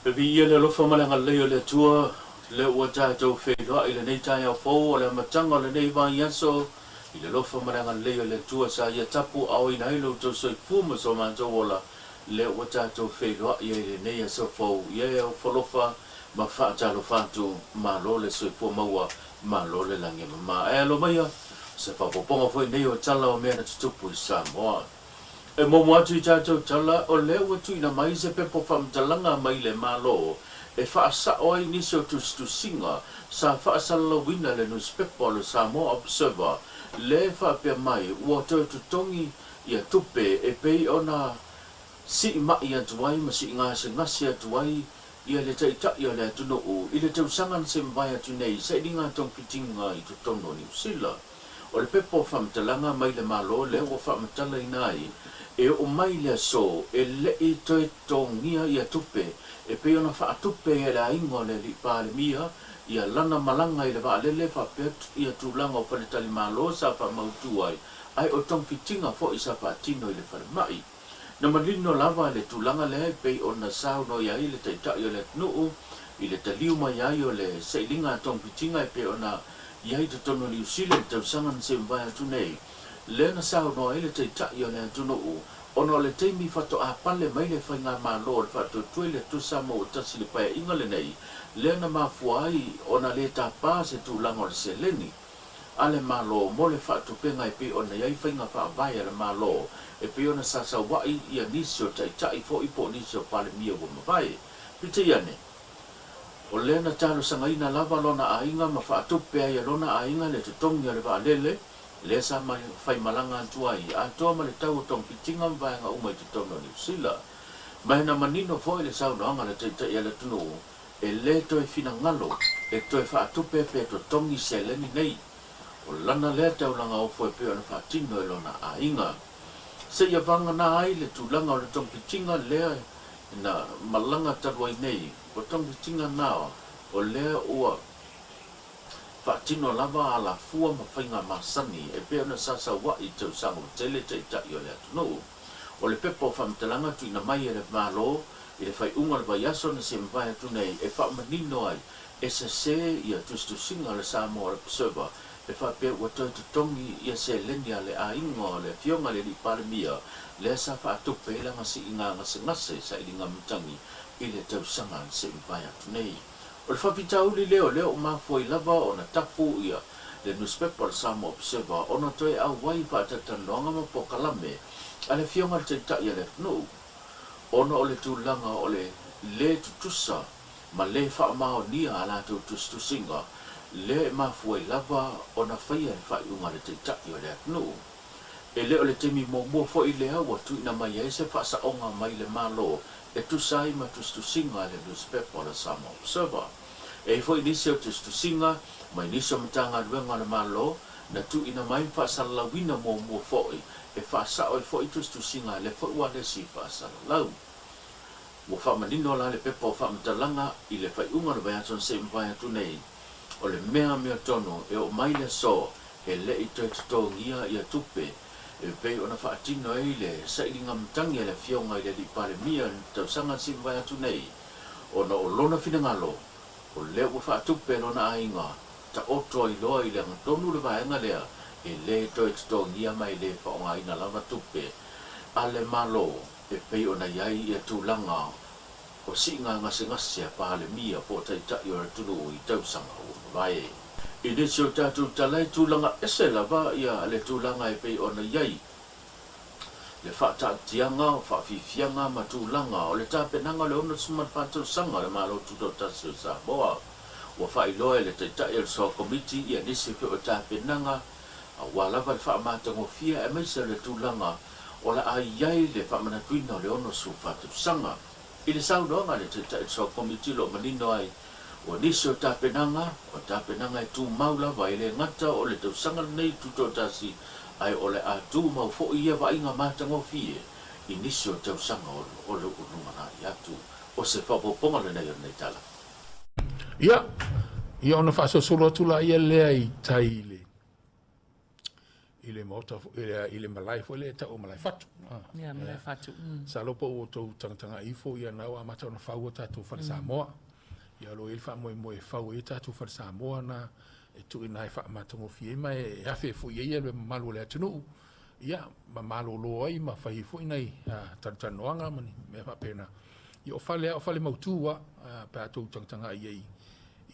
E viia le alofa ma le agalelei o le Atua, lea ua tatou feiloai i lenei taeao fou o le amataga o lenei vaiaso, i le alofa ma le agalelei o le Atua sa Ia tapu aoina ai lo outou soifua ma so matou ola, lea ua tatou feiloai ai i lenei aso fou. Ia e ofolofa ma faatalofa atu, malo le soifua maua, malo le lagi e mama. Ae alo maia, o se faaopoopoga foi nei o tala o mea na tutupu i Samoa. E muamua atu i tatou tala, o lea ua tuuina mai se pepa faamatalaga mai le Malo e faasao ai nisi o tusitusiga sa faasalalauina le nusipepa o le Samoa Observer lea e faapea mai ua toe totogi ia tupe e pei ona siimai atu ai ma siigasegase atu ai ia le Taitai o le atunuu i le tausaga na se mavae atu nei i sailiga togafitiga i totonu o Niu Sila. O le pepa o faamatalaga mai le Malo lea ua faamatalaina ai, e oo mai le aso e le i toe totogia ia tupe e pei ona faatupe ai e le aiga o le Alii Palemia ia lana malaga i le vaalele faapea ia tulaga o faletalimalo sa faamautu ai ae o togafitiga foi sa faatino i le falemai. Na manino lava le tulaga lea e pei ona saunoa ai le Taitai o le atunuu i le taliu mai ai o le sailiga a togafitiga e pei ona i ai i totonu o Niu Sila i le tausaga na se i mavae atu nei, lea na saunoa ai le Taitai o le atunuu ona o le taimi faatoa pale mai le Faigamalo o le Faatuatua i le Atua Samoa ua tasi i le Paeaiga lenei, lea na mafua ai ona le tapa se tulaga o le seleni a le Malo mo le faatupega e pei ona i ai faiga faavae a le Malo e pei ona sasaua'i ia nisi o Taitai foi po o nisi o Palemia ua mavae. Peitai ane, o lea na talosagaina lava lona aiga ma faatupe ai e lona aiga le totogi o le vaalele lea sa faimalaga atu ai, atoa ma le tau o togafitiga ma vaega uma i totonu o Niu Sila. Ma e na manino foi le saunoaga a le Taitai a le atunuu, e le toe finagalo e toe faatupe pe totogi seleni nei. O lana lea taulaga ofo e pei ona faatino e lona aiga. Seia vagana ai le tulaga o le togafitiga lea na malaga talu ai nei, o togafitiga na o lea ua faatino lava alafua ma faiga masani e pei ona sasaua'i i tausaga ua tele taitai o le atunuu. O le pepa o faamatalaga tuuina mai e le Malo i le faaiuga o le vaiaso na se mavae atu nei e faamanino ai e sese ia tusitusiga a le Samoa Observer e faapea ua toe totogi ia seleni a le aiga o le Afioga i le Alii Palemia lea sa faatupe ai lana siiga gasegase sailiga matagi i le tausaga na se mavae atu nei. O le faafitauli lea o lea ua mafua ai lava ona tapu ia le nusipepa o le Samoa Observer ona toe auai faatalatalanoaga ma polokalame a le Afioga i le Taitai a le atunuu ona o le tulaga o le lē tutusa ma lē faamaonia a latou tusitusiga, lea e mafua ai lava ona faia le faaiuga a le Taitai o le atunuu. E le o le taimi muamua foi lea ua tuuina mai ai se faasaoga mai le Malo e tusa ai ma tusitusiga a le nusipepa o le Samoa Observer. E i ai foi nisi o tusitusiga mai nisi o Matagaluega a le Malo na tuuina mai ma faasalalauina muamua foi e faasao ai foi tusitusiga a lea foi ua alesi faasalalau. Ua faamanino la le pepa o faamatalaga i le faaiuga o le vaiaso na se i mavae atu nei, o le mea amiotonu e oo mai le aso e le i toe totogia ia tupe e pei ona faatino ai le sailiga matagi a le Afioga i le Alii Palemia i le tausaga na se i mavae atu nei, ona o lona finagalo o lea ua faatupe lona aiga taoto ai loa i le agatonu le vaega lea e le toe totogia ma e le faaaogaina lava tupe a le Malo. E pei ona i ai ia tulaga o siiga gasegase a Palemia po o Taitai o le atunuu i tausaga ua mavae. I nisi o tatou tala e tulaga ese lava ia le tulaga e pei ona i ai le faataatiaga o faafiafiaga ma tulaga o le tapenaga o le 64 tausaga o le Malo Tutoatasi o Samoa. Ua faailoa e le Taitai o le Soa Komiti ia nisi foi o tapenaga aua lava le faamatagofie aemaise o le tulaga O le a i ai le faamanatuina o le 64 tausaga. I le saunoaga a le Taitai o le Soa Komiti o lo o manino ai, ua nisi o tapenaga, o tapenaga e tumau lava e le gata o le tausaga lenei tutoatasi, ae o le a tumau foi ia vaaiga matagofie i nisi o tausaga o lo o lumanai atu. O se faaopoopoga lenei o lenei tala. Ia, ia ona faasolosolo atu laia lea i tai i le. i le maota i le malae foi lea e tau o Malaefatu. Ia, Malaefatu. Masalo po ua outou tagatagai ifo, ia na ua amata ona fau a tatou fale Samoa. Ia o lo o i ai le faamoemoe e fau ai a tatou fale Samoa na e tuuina e faamatagofie ai ma e afe foi i ai le mamalu o le atunuu, ia, ma malolo ai ma fai ai foi nai talatalanoaga ma ni mea faapena. Ia o fale lava, o fale mautu lava, pe a outou tagatagai i ai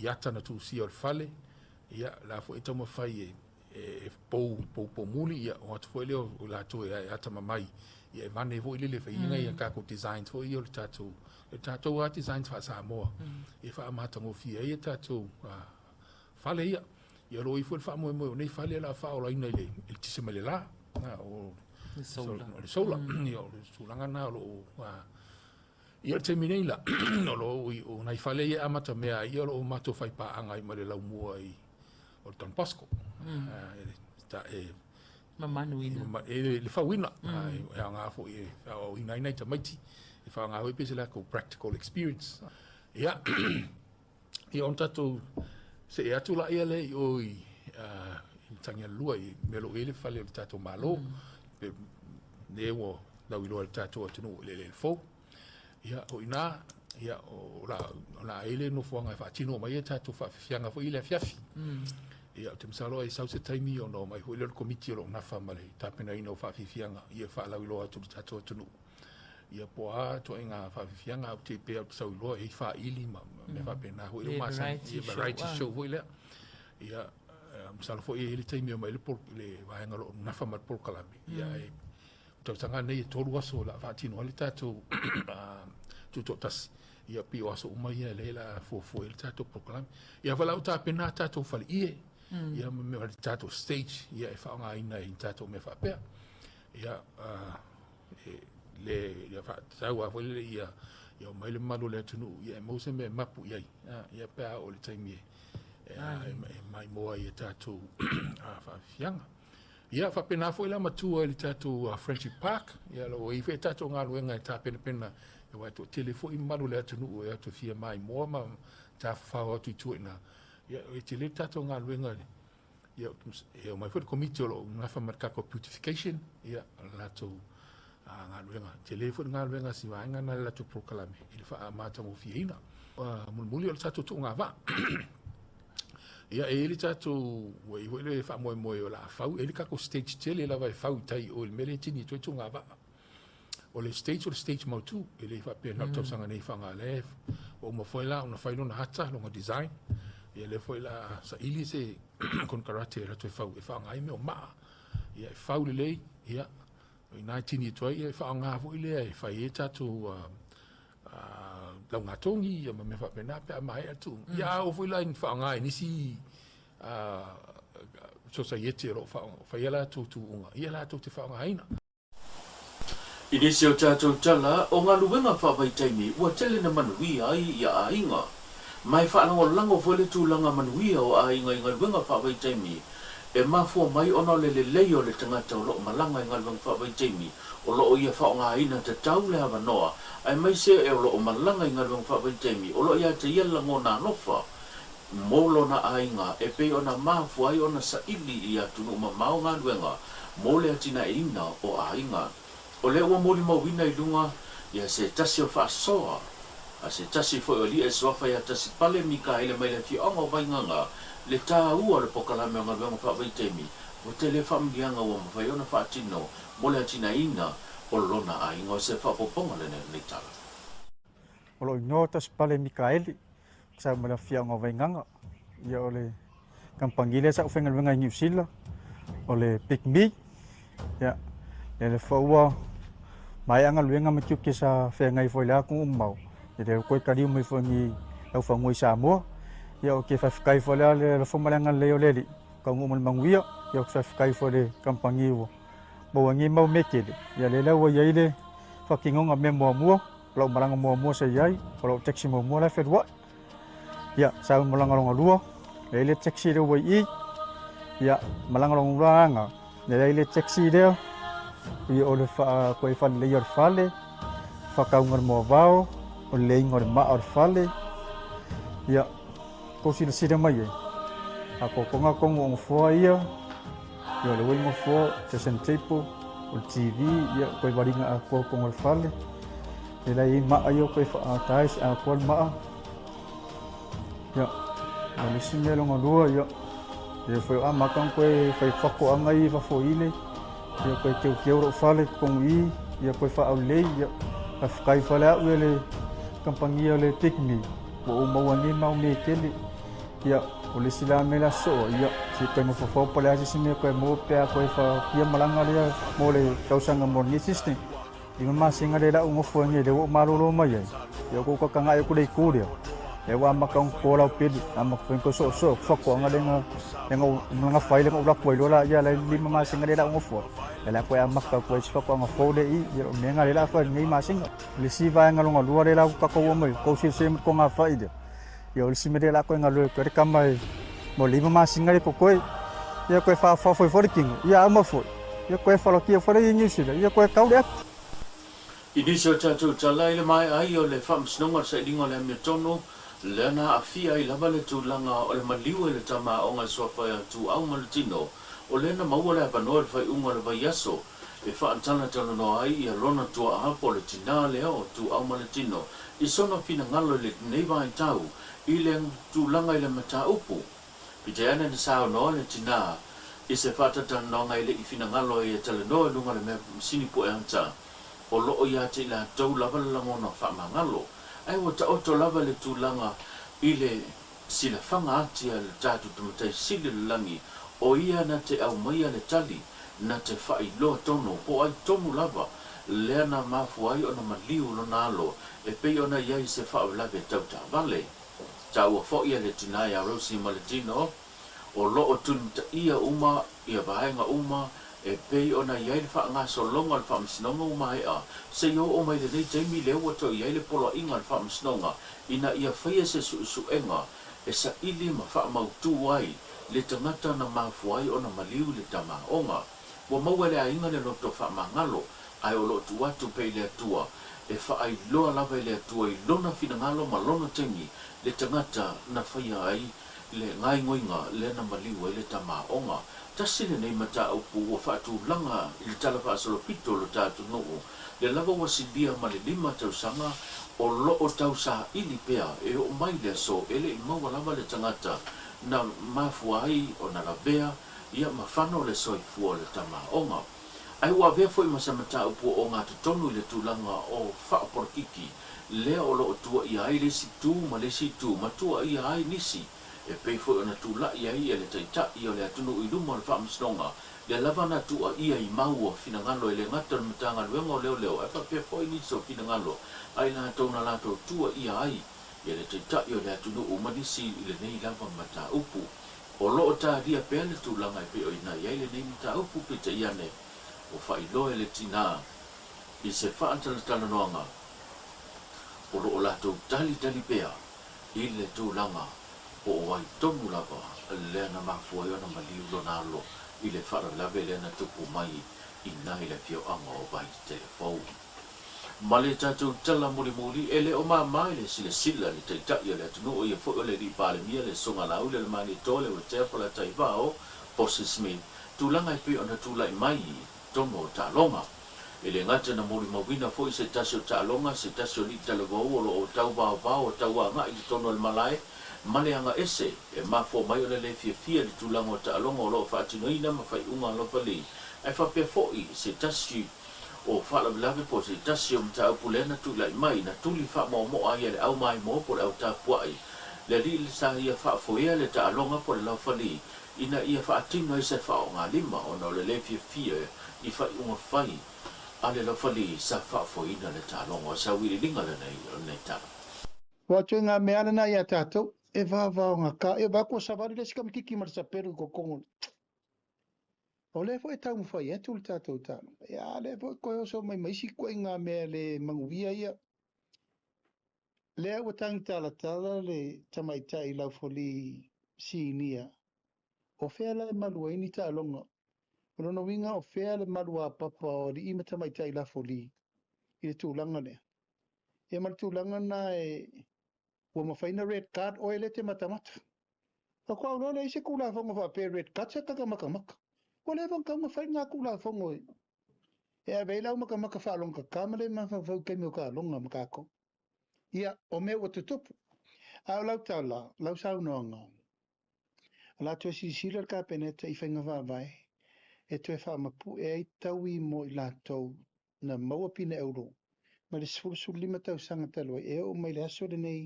i ata na tusia o le fale, ia, o la foi e taumafai e e pou pou poumuli ia o atu foi lea o latou e atamamai ia e vane foi lele e fai ai nai a tatou designs foi ia o le tatou le tatou lava designs faa-Samoa e faamatagofie ai a tatou fale ia. Ia o lo o i ai foi le faamoemoe o nei fale o le a faaolaina i le eletise mai le la, o le solar. O le solar. Ia o le tulaga lena o lo o Ia o le taimi nei la, o lo o o nai fale ia e amata mea ai, ia o lo o matou fai paaga ai ma le laumua i o le Don Bosco. E Mamanuina. E le fauina, e aoga foi e aoaoina ai nai tamaiti, e faaaoga foi pei se latou practical experience. Ia, ia ona tatou see atu laia lea i o i Matagialalua i mea o lo o i ai le fale o le tatou Malo, lea ua lauiloa i le tatou atunuu i le eleele fou. Ia, o i ina, ia, o le a i ai le nofoaga e faatino mai ai tatou faafiafiaga foi i le afiafi. Ia, ou te masalo ai sau se taimi ona omai foi lea o le komiti o lo o nafa ma le tapenaina o faafiafiaga ia faalauiloa atu i le tatou atunuu. Ia po o a ituaiga faafiafiaga, ou te pei lava ou te sau iloa e i ai faaili ma mea faapena foi lea ua masani. Ia, variety show foi lea. Ia, masalo foi e i ai le taimi e omai ai le vaega o lo o nafa ma le polokalame, ia ae tausaga lenei e 3 aso o le a faatino ai le tatou tutoatasi. Ia pei o aso uma ia lea o le a fuafua ai le tatou polokalame. Ia foi la ua tapena a tatou faleie, ia ma le tatou stage ia e faaaogaina i tatou mea faapea. Ia le ia faatatau lava foi lele ia ia omai le mamalu o le atunuu ia e maua se mea e mapu i ai ia pe a oo i le taimi e maimoa ai i a tatou faafiafiaga. Ia faapena foi la matua i le tatou Friendship Park, ia o lo o i ai foi a tatou galuega e tapenapena aua e toatele foi mamalu o le atunuu e o atu e fia maimoa ma tafafao atu i tua i ina. Ia e tele le tatou galuega. Ia, e omai foi le komiti o lo o nafa ma le tatou beautification, ia, o le latou galuega. Tele foi le galuega a si vaega lena i le latou polokalame i le faamatagofieina. Mulimuli o le tatou tuuga vaa. Ia, e i ai le tatou, ua i ai foi le faamoemoe o le a fau, e i ai le tatou stage tele lava e fau i tai i o i le mea lea e tini atu ai tuuga vaa. O le stage o le stage mautu, e le faapea na o le tausaga nei faaaoga lea ua uma foi la ona fai lona ata, lona design. Ia lea foi la saili se konekarate e alu atu e fau e faaaoga ai mea o maa. Ia e fau lelei, ia o i ina e tini atu ai, ia e faaaoga foi lea e fai ai tatou laugatogi ia ma mea faapena pe a maea le tuuga. Ia a oo foi la ina faaaoga e nisi sosaiete o lo o faia latou tuuga, ia latou te faaaogaina. I nisi o tatou tala o galuega faavaitaimi ua tele na manuia ai ia aiga. Ma e faalagolago foi le tulaga manuia o aiga i galuega faavaitaimi e mafua mai ona o le lelei o le tagata o lo o malaga i galuega faavaitaimi o lo o ia faaaogaina tatau le avanoa aemaise e o lo o malaga i galuega faavaitaimi o lo o ia te ia le lagona alofa mo lona aiga e pei ona mafua ai ona saili i atunuu mamao galuega mo le atinaeina o aiga. O lea ua molimauina i luga ia se tasi o faasoa a se tasi foi o alii e suafa ia Tasipale Mikaele mai le afioaga o Vaigaga le taua o le pokalame o galuega faavaitaimi ua tele faamanuiaga ua mafai ona faatino mo le atinaeina o lona aiga. O se faaopoopoga lenei o lenei tala. O lou igoa o Tasipale Mikaeli, sa mai le afioaga o Vaigaga. Ia o le kamupani lea sa ou faigaluega i Niu Sila, o le Big Me. Ia, lea foi ua maea galuega ma tiute sa feagai foi i le atunuu mamao, ia lea ua toe taliu mai foi i laufanua i Samoa. Ia ou te faafetai foi lea le alofa ma le agalelei o le Alii, taunuu ma le manuia. Ia ou te faafetai foi i le kamupani ua maua ai nei mau mea tele. Ia lea la ua i ai le faatinoga mea muamua, O lau malaga muamua sa i ai, o lau taxi muamua la e feluai. Ia, sa au malaga lona lua, leai le taxi lea ua i i. Ia, malaga lona lua aga, leai le taxi lea. Ia, o le toe faaleleia o le fale, faatauga o le moavao, o le leiga o le maa o le fale. Ia, tou silasila mai ai, a totoga tonu o nofoa ia, Ia, o le ua i nofoa, dressing table, o le TV, ia, koe valiga atoa totonu o le fale. Ia la e i ai maa ia koe faaata ai se atoa le maa. Ia, ma le isi mea lona lua, ia, ia foi o amata ona toe fai fatoaga ia i fafo i le, ia toe teuteu lou fale i totonu i i, ia toe faaaulelei, ia, faafetai fale au ia le kamupani o le Pygmy, ua ou maua nei mau mea e tele. Ia, o le isi la mea la sosoo, ia, se i toe mafaufau po o le a se isi mea toe maua pe a toe fia malaga lea mo le tausaga mo lenei system. 5 masina lea la ou nofo ai nei, lea ua ou malolo mai ai. Ia ua ou tatagai atu le itu lea, lea ua amata ona toto lau peli, amata foi ona toe soosoo faatoaga lea na lea na ou nafa ai lea na ou alu atu ai loa la ia la i le 5 masina lea la ou nofo ai. Ia la toe amata atu ai isi faatoaga fou lea i i, ia o le mea lena lea la fai i lenei masina. O le isi vaega lona lua lea la ua tatou omai, ua tou silasila ma le togafai lea. Ia o le isi mea lea la toe galue atu ai le tama e mo le 5 masina lea totoe. Ia toe faafoafo ai foi le tino, ia ama foi. Ia toe falatia foi lea i Niu Sila, ia toe tau le ata. I nisi o tatou tala i le maea ai o le Faamasinoga o le Sailiga o le Amiotonu, lea na aafia ai lava le tulaga o le maliu e le tama aoga e suafa ia Tuau ma le tino, o lea na maua le avanoa i le faaiuga o le vaiaso e faatalatalanoa ai ia lona tuaa po o le tinā lea o Tuau ma le tino i sona finagalo i lenei vaitau i le tulaga i le mataupu. Peitai ane na saunoa le tinā i se faatalatalanoaga e le i finagalo ai e talanoa i luga o le mea masini pue ata o loo ia te i latou lava le lagona faamagalo ae ua taoto lava le tulaga i le silafaga ati a le tatou tamatai sili o le lagi o ia na te aumaia le tali na te faailoa tonu po o ai tonu lava lea na mafua ai ona maliu lona alo e pei ona i ai se faalavelave tau taavale. Taua foi e le tinā iā Rosie ma le tino, o lo o tulimataia uma ia vaega uma e pei ona i ai le faagasologa o le Faamasinoga ua maea, seia oo mai lenei taimi lea ua toe i ai le poloaiga a le Faamasinoga ina ia faia se suesuega e saili ma faamautū ai le tagata na mafua ai ona maliu i le tamaoga. Ua maua e le aiga le loto faamagalo, ae o lo o tuu atu pea i le Atua, e faailoa lava e le Atua i Lona finagalo ma Lona taimi le tagata na faia ai le gaoioiga lea na maliu ai le tamaoga. Tasi lenei mataupu ua faatulaga i le tala faasolopito o lo ta atunuu, lea lava ua silia ma le 5 tausaga o lo o tausaili pea e oo mai le aso e le i maua lava le tagata na mafua ai ona lavea ia ma fano le soifua o le tamaoga. Ae ua avea foi ma se mataupu o ogatotonu i le tulaga o faapolokiki lea o lo o tuaia ai le isi itu ma le isi itu ma tuaia ai nisi e pei foi ona tulai ai ia le Taitai o le atunuu i luma o le Faamasinoga lea lava na tuuaia i mau o finagalo e le gata o le Matagaluega o Leoleo ae faapea foi nisi o finagalo a i latou na latou tuuaia ai ia le Taitai o le atunuu ma nisi i lenei lava mataupu. O lo o talia pea le tulaga e pei ona i ai lenei mataupu peitai ane ua faailoa e le tinā i se faatalatalanoaga o lo o latou talitali pea i le tulaga po o ai tonu lava lea na mafua ai ona maliu lona alo i le faalavelave lea na tupu mai i ina i le afioaga o Vaitelefou. Ma le tatou tala mulimuli, e le o māmā i le silasila i le Taitai o le atunuu, o ia foi o le Alii Palemia, le Susuga Laauli o le Malietoa, le Uetea Polataivao, Fosi Smith, tulaga e pei ona tulai mai i totonu o taaloga. E le gata na molimauina foi se tasi o taaloga, se tasi o alii talavou o lo o tauvaovao o tau agai i totonu o le malae ma le agaese, e mafua mai ona le fiafia i le tulaga o taaloga o lo o faatinoina ma faaiuga alofa-lei, ae faapea foi se tasi o faalavelave po o se tasi o mataupu lea na tulai mai, na tuli faamoamoa ai e le au maimoa po o le au tapuai le alii sa ia faafoea le taaloga po o le laufali ina ia faatino ai se faaaogalima ona o le le fiafia i faaiuga fai a le laufali sa faafoeina le taaloga. O se auiliiliga lenei o lenei tala. Ua ituaiga mea lena ia tatou e vavaogata. E vaai atu ua savali le isi kamititi ma le sapelu i totogo. O lea foi e taumafai atu le tatou taaloga. Ia, a lea foi toe oso mai ma isi ituaiga mea le manuia ia. Lea ua tagitalatala le tamaitai laufali sinia. O fea la e malu ai ni taaloga? O lona uiga o fea le maluapapa o alii ma tamaitai lafoli i le tulaga lea? Ia ma le tulaga lena e ua mafai ona red card oe lea e te matamata. Faatoa ou iloa lea i ai se Tulafono faapea red card se taka matamata. Ua leva ona tatau ona fai lena Tulafono e ave ai le au matamata faalogotata ma le mafaufau i taimi o taaloga ma tatou. Ia, o mea ua tutupu. A o lau tala, lau saunoaga, o le a toe silasila le Kapeneta i faiga faavae e toe faamapue ai taui mo i latou na maua pine auro mai le 15 tausaga talu ai e oo mai le aso lenei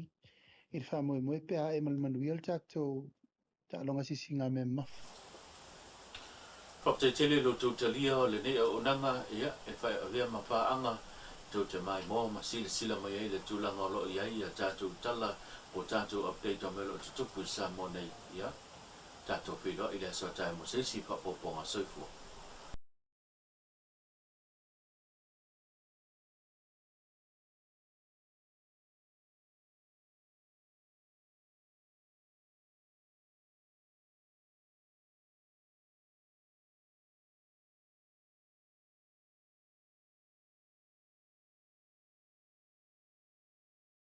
i le faamoemoe pe a ae ma le manuia le tatou taaloga sisigamea mamafa. Faafetai tele i lo outou talia o lenei auaunaga, ia, e faeavea ma paaga tou te maimoa ma silasila mai ai i le tulaga o lo o i ai a tatou tala po o tatou update o mea o lo o tutupu i Samoa nei. Ia, tatou feiloai i le aso a taeao mo se isi faaopoopoga. Soifua.